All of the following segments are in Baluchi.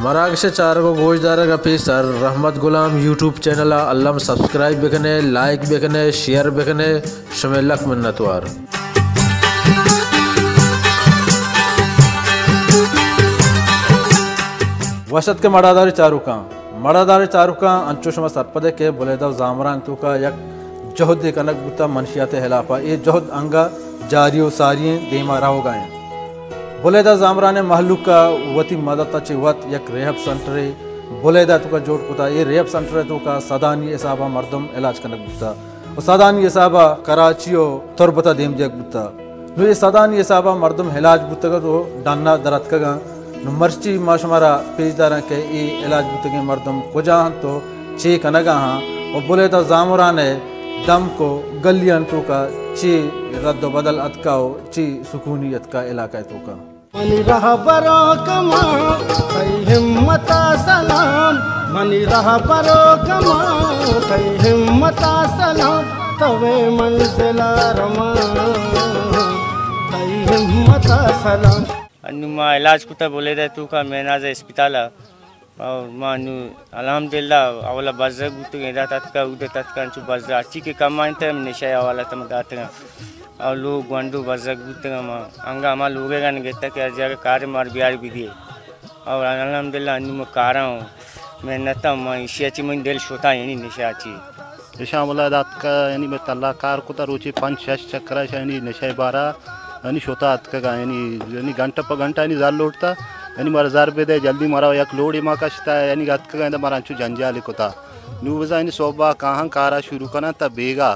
مراگش ءِ چارگ ءُ گوشدارگ ءَ پیسر رحمت غلام یوٹیوب چینل ءَ الم سبسکرائب بکنے، لائک بکنے، شیئر بکنے، شمئے لک منتوار۔ وش اتک مڑادار چاروکاں۔ مڑادار چاروکاں، انچو شما سرپد ئے کہ بلیدہ ءُ زامران توکا یک جہدے کنگ بوتا منشیات ءِ ہلاپ ءَ۔ اے جہد انگا جاری ءُ ساری ایں، دیما روگا ایں۔ بلیدہ زامران ءِ مہلوک ءَ وتی مدت ءَ چہ وت یک ریہب سنٹرے بلیدہ توکا جوڑ کتا۔ اے ریہب سنٹر ءِ توکا سدانی حساب ءَ مردم علاج کنگ بوتا ءُ سدانی حساب ءَ کراچی ءُ تربت ءَ دیم دیگ بوتا۔ نوں اے سدانی حساب ءَ مردم علاج بوتگ ات ءُ ڈن ءَ در اتکگ انت۔ نوں مرچی ما شمارا پیش داراں کہ اے علاج بوتگیں مردم کجا انت ءُ چے کنگا آں ءُ بلیدہ زامران ءِ دمک ءُ گلیانی توکا چے رد ءُ بدل اتکا ءُ چے سکونی اتکا علاقہ ءِ توکا۔ منی رہبر کما تئی ہمت سلام، منی رہبر کما تئی ہمت سلام، توے منزل رما تئی ہمت سلام۔ انو ما علاج کتا بلیدہ توکا میناز اسپتال ءَ۔ اور ما نو الحمدللہ اولا بزگ بوتگیں، ادا تتکا، اود تتکا، انچو بزگ ہرچی کہ کمائنتہ ہم نشہ ءِ حوالہ تم داتگاں۔ اور لوگ گونڈو بزگ بوتگاں، ما انگا ہما لوگے گن گتا کہ ہر جگہ کار مار بیار بدیے۔ اور الحمدللہ انو ما کاراں، محنتاں، ما ایشی ءَ چی من دل شتا یعنی نشہ ءَ چی۔ اشاں ملا داتکا، یعنی میں تلا کار کتا، روچی پنچ شش چکرا، یعنی نشہ بارا، یعنی شتا اتکگا، یعنی، یعنی گھنٹہ پہ گھنٹہ، یعنی زر لوٹتا، یعنی مارا زر بدے، جلدی مارا یک لوڑی ما کشتا، یعنی اتکگا، اندا مارا انچو جنجالی کتا۔ نو بزا، یعنی صبح کاہاں کارا شروع کنا تا بیگا،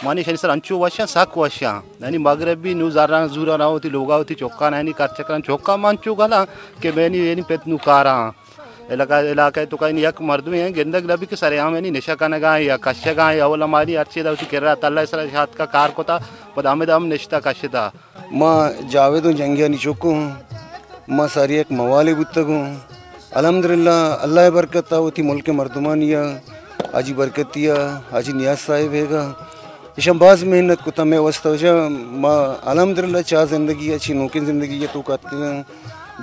مانی شنی سر انچو وشاں، سک وشاں۔ یعنی مغرب بھی نو زراں زورا نہ ہوتی، لوگا ہوتی چوکا نہ، یعنی کر چکران چوکا من چو گلا کہ میں، یعنی پت نو کاراں۔ علاقہ، علاقہ تو کہیں یک مردمے ہیں، گندگ نبی کہ سرے ہم یعنی نشہ کنگا ہیں یا کشگا ہیں، اولا مانی ہر چیز ہوتی کرا تلا سر شاتکا کار کتا، پدا ہمیں ہم نشتا کشتا۔ ما جاوید و جنگیانی چکو ہوں، ما ساری یک موالے بوتگوں۔ الحمدللہ، اللہ برکت ءَ وتی ملک مردمانی ءَ، حاجی برکتی ءَ، حاجی نیاز صاحب ءَ گا، ایشاں باز محنت کتا مئے واسطہ۔ ایشاں ما الحمدللہ چا زندگی ءَ، چی نوکیں زندگی ءَ تو کاتگاں۔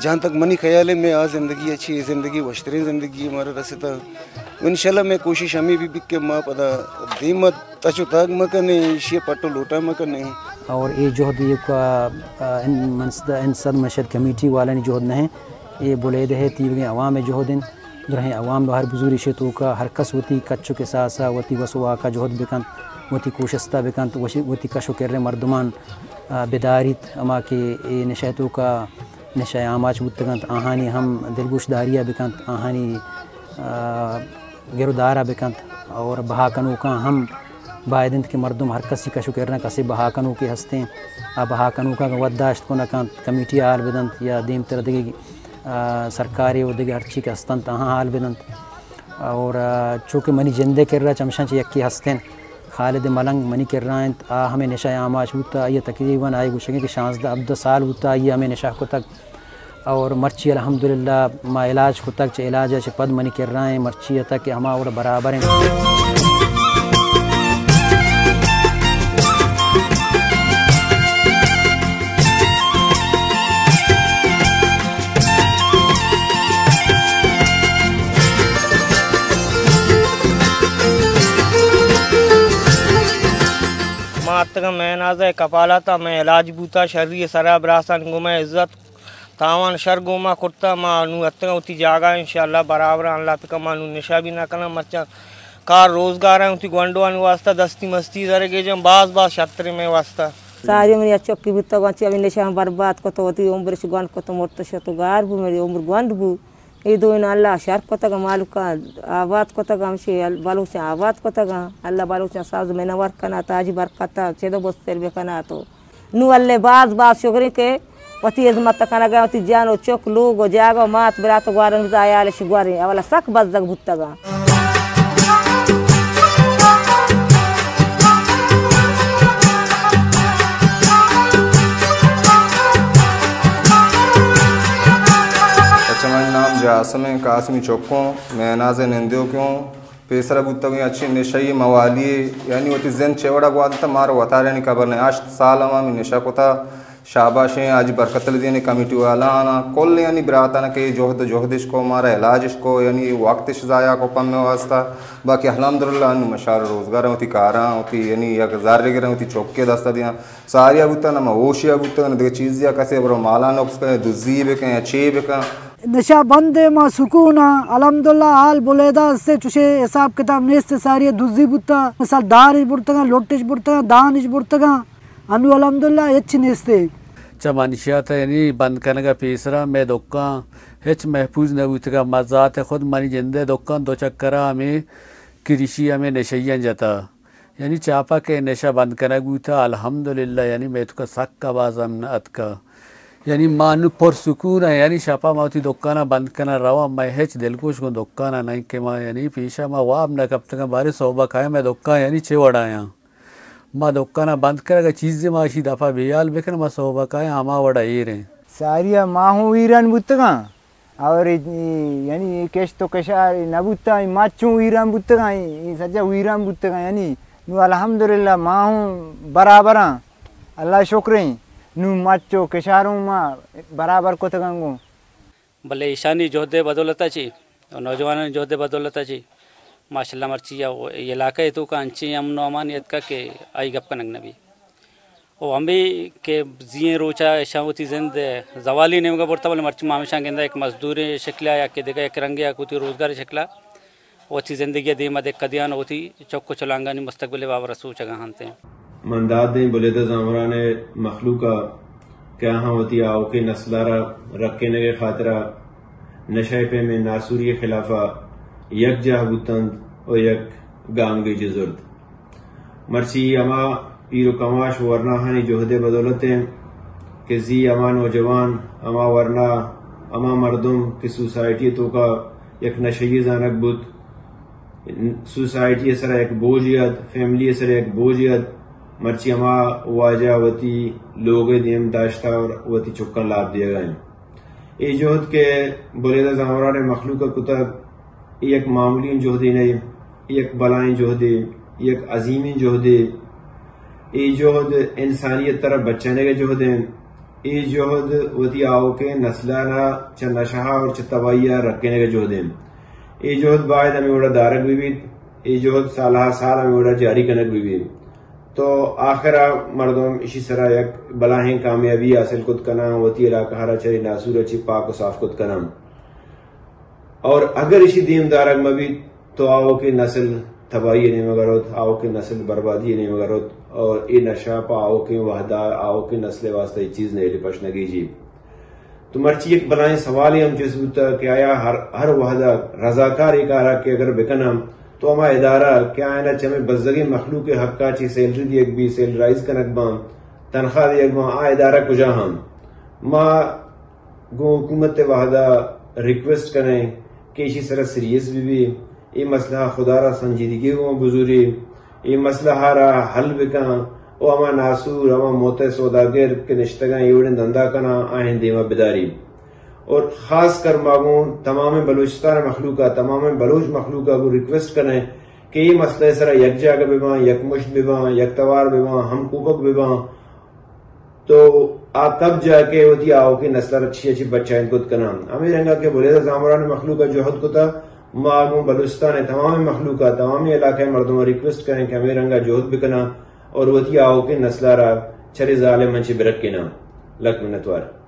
جہاں تک منی خیال ہے، مئے آ زندگی ءَ چی، اے زندگی وشتریں زندگی مارا رستا۔ انشاءاللہ مئے کوشش ہمیں بھی بک کہ ما پدا دیم ءَ تچ و تاگ مکنیں، ایشی ءَ پٹ و لوٹا مکنیں۔ اور اے جہد ایوک ءَ، آ، ان-، منصد-، انصد منشد کمیٹی والانی جہد نہ انت، اے بلیدہ ءِ تیوگیں عوام ءِ جہد انت۔ درہیں عوام بہر بزور ایشی توکا ہر کس وتی کچ و کساس ءَ، وتی وس و واک ءَ جہد بکنت، وتی کوشست ءَ بکنت، وشی-، وتی کش و کر ءِ مردمان، آ، بداریت، ہما کہ اے نشہ ءِ توکا نشہ ءِ آماچ بوتگ انت، آہانی ہم دلگوشداری ءَ بکنت، آہانی، آ، گرودار ءَ بکنت اور بہا کنوکاں ہم باید انت کہ مردم ہر کسی کش و کرنا کسے بہا کنوکے ہستیں، آ بہا کنوکاں وت داشت کن کنت، کمیٹی حال بدنت یا دیمتر دگہ، آ، سرکاری و دگہ ہرچی کہ ہستنت آہاں حال بدنت۔ اور، آ، چونکہ منی جندے کرا چمشاں چہ یکی ہستیں، خالد ملنگ منی کرا انت، آ ہمے نشہ ءِ آماچ بوتا، آئی ءَ تقریباً آئی گوشگیں کہ شانزدہ ہبدہ سال بوتا، آئی ءَ ہمے نشہ کتگ۔ اور مرچی الحمدللہ ما علاج کتگ، چہ علاج ءَ چہ پد منی کرا ایں، مرچی ءَ تک کہ ہما وڑ برابر ایں۔ ما اتکاں مہناز ءِ کپالات ءَ، مئے علاج بوتا، شری ءِ سرا براسانی گوما عزت تاوان شر گوما کرتا، ما نوں اتکاں وتی جاگہ، انشاءاللہ برابر، اللہ پکا ما نوں نشہ بھی نہ کناں، مرچاں کار روزگار ہیں وتی گونڈوانی واسطہ، دستی مستی زرگے جن باز باز شتریں مئے واسطہ۔ ساری منی چکی بوتگ، انچی ہمے نشہ برباد کت، وتی عمرش گونڈ کت، مرت شت و گار بو، منی عمر گونڈ بو۔ اے دوئیناں اللہ شر کتگ، مالکاں آباد کتگ، ہمشی ال-، بلوچاں آباد کتگ۔ اللہ بلوچاں ساز منور کنات، حاجی برکت ءَ چد و بستر بکنات۔ نوں اللہ باز باز شکریں کہ وتی ہزمت کنگ ءَ، وتی جان و چک، لوگ و جاگہ و مات برات و گوارن بزاں عیالش گوریں، اولا سک بزگ بوتگاں۔ اچھا، منی نام جاسم ایں، قاسمی چکوں، مہناز ءِ نندوکے اوں۔ پیسرا بوتگیں اچیں نشئی موالی، یعنی وتی زند چے وڑا گوازینتا، مارا وتارا یعنی خبر نہ۔ ہشت سال ہم ہمے نشہ کتا، شاباشیں حاجی برکت علی دینے کمیٹی والا آنا کل یعنی براتانا کہ جہد جہدش کو مارا علاجش کو یعنی وقتش ضائع کو پمے واسطہ۔ باقی الحمدللہ انو مشار روزگار ہوتی کاراں ہوتی یعنی یک زر گرن ہوتی چوکے دستا دیاں۔ ساریا بوتن، ہما ہوشیا بوتن، دگہ چیزیا کسے برو مالا نقص کن، دزی بکن یا چے بکن۔ نشہ بند ہے، ما سکون ہاں۔ الحمدللہ حال بلیدہ استے چوشے حساب کتاب نیست، ساری دزی بوتا، مثال دارش برتگاں، لوٹش برتگاں، دانش برتگاں۔ انو الحمدللہ ہچ نیستے۔ چہ منشیات یعنی بند کنگا پیسرا مئے دکان ہچ محفوظ نہ بوتگا۔ ما ذات خود منی جندے دکان دو چکرا ہمیں کریشی ہمیں نشہیاں جتا۔ یعنی چاپا کہ نشہ بند کنگ بوتا، الحمدللہ، یعنی مئے توکا سک باز امن اتکا۔ یعنی ما نو پر سکون آں، یعنی شپا ما وتی دکانا بند کناں رواں، مئے ہچ دلگوش گوں دکانا نئیں کہ ما یعنی پیشا ما واب نہ کپتگاں، بارے صحبا کایاں مئے دکان یعنی چے وڑایاں۔ ما دکانا بند کنگا چیزے ما اشی دپا بے حال بکن، ما صحبا کایاں ہما وڑا ایریں۔ ساریا ما ہوں ویران بوتگاں۔ اور اے، یعنی اے کشت و کشار نہ بوتا، اے مچ چون ویران بوتگاں، اے، اے سجا ویران بوتگاں، یعنی نو الحمدللہ ما ہوں برابراں، اللہ شکریں، نو مچ و کشاروں ما برابر کتگاں گوں۔ بلے ایشانی جہد ءِ بدولت ءَ چی، نوجوانانی جہد ءِ بدولت ءَ چی، ماشاءاللہ مرچی اے علاقہ ءِ توکا انچیں امن و امان اتکا کہ آئی گپ کنگ نہ بی۔ و ہمے کہ زی ئیں روچ ءَ اشاں وتی زند زوالی نیمگ ءَ برتہ، بلے مرچی ما ہمیشاں گنداں یک مزدوریں شکل ءَ یا کہ دگہ یک رنگے ءَ وتی روزگار ءِ شکل ءَ وتی زندگی ءَ دیم ءَ دکہ دیان و وتی چک و چلانگانی مستقبل ءِ بابر ءَ سوچگ ءَ انت۔ من داد دیں بلیدہ زامران ءِ مخلوق ءَ کہ آہاں وتی آؤکیں نسل ءَ را رکینگ ءِ خاطر ءَ نشہ ءِ پیمیں ناسوری ءِ خلاف ءَ یکجاہ بوتنت و یک گامگیجے زرت۔ مرچی ہما پیر و کماش و ورناہانی جہد ءِ بدولت انت کہ زی ہما نوجوان، ہما ورنا، ہما مردم کہ سوسائٹی ءِ توکا یک نشئی زانگ بوت، سوسائٹی ءِ سرا یک بوجھے ات، فیملی ءِ سرا یک بوجھے ات، مرچی ہما واجہ وتی لوگ ءِ دیم داشتہ اور وتی چکاں لاپ دیگا انت۔ اے جہد کہ بلیدہ زامران ءِ مخلوق ءَ کتگ، اے یک معمولی جہدے نہ، اے یک بلائیں جہدے، اے یک عظیمیں جہدے۔ اے جہد انسانیت ءَ را بچینگ ءِ جہد انت۔ اے جہد وتی آؤکیں نسلان ءَ چہ نشہ ءَ اور چہ تباہی ءَ رکینگ ءِ جہد انت۔ اے جہد باید ہمے وڑا دارگ بہ بیت۔ اے جہد سالہا سال ہمے وڑا جاری کنگ بہ بیت۔ تو آخر ءَ مردم اشی سرا یک بلاہیں کامیابی حاصل کت کناں، وتی علاقہ ءَ را چہ اے ناسور ءَ چی پاک و صاف کت کناں۔ اور اگر اشی دیم دارگ مہ بیت تو آؤکیں نسل تباہی ءِ نیمگ ءَ روت، آؤکیں نسل بربادی ءِ نیمگ ءَ روت اور اے نشہ پہ آؤکیں وہدا آؤکیں نسل ءِ واسطہ اے چیز نئیل پش نہ گیجی۔ تو مرچی یک بلاہیں سوالے ہم چست بوتگ کہ آیا ہر، ہر وہدا رضاکار اے کارا کہ اگر بکناں تو ہما ادارہ کہ آیانا چہ ہمے بزگیں مخلوق ءِ حقا چی سیلری دیگ بی، سیلرائز کنگ باں، تنخواہ دیگ باں، آ ادارہ کجا ہاں؟ ما گوں حکومت ءِ وہدا ریکویسٹ کنیں کہ ایشی سرا سیریس بہ بی، اے مسئلہ ءَ خدا را سنجیدگی گوں بزوری، اے مسئلہ ءَ را حل بکن و ہما ناسور، ہما موتئے سوداگر کہ نشتگاں اے وڑیں دندا کناں، آہن دیما بداری۔ اور خاص کر ما گوں تمامیں بلوچستان ءِ مخلوق ءَ، تمامیں بلوچ مخلوق ءَ گوں ریکویسٹ کنیں کہ اے مسئلہ ءِ سرا یک جاگہ بہ باں، یک مشت بہ باں، یک توار بہ باں، ہم کوپگ بہ باں۔ تو آ تب جا کہ وتی آؤکیں نسل ءَ را چیا چی بچائینت کت کناں۔ ہمے رنگا کہ بلیدہ زامران ءِ مخلوق ءَ جہد کتا، ما گوں بلوچستان ءِ تمامیں مخلوق ءَ، تمامیں علاقہ ءِ مردماں ریکویسٹ کنیں کہ ہمے رنگا جہد بکناں اور وتی آؤکیں نسل ءَ را چرے ظالم ءَ چی برکیناں۔ لک منتوار۔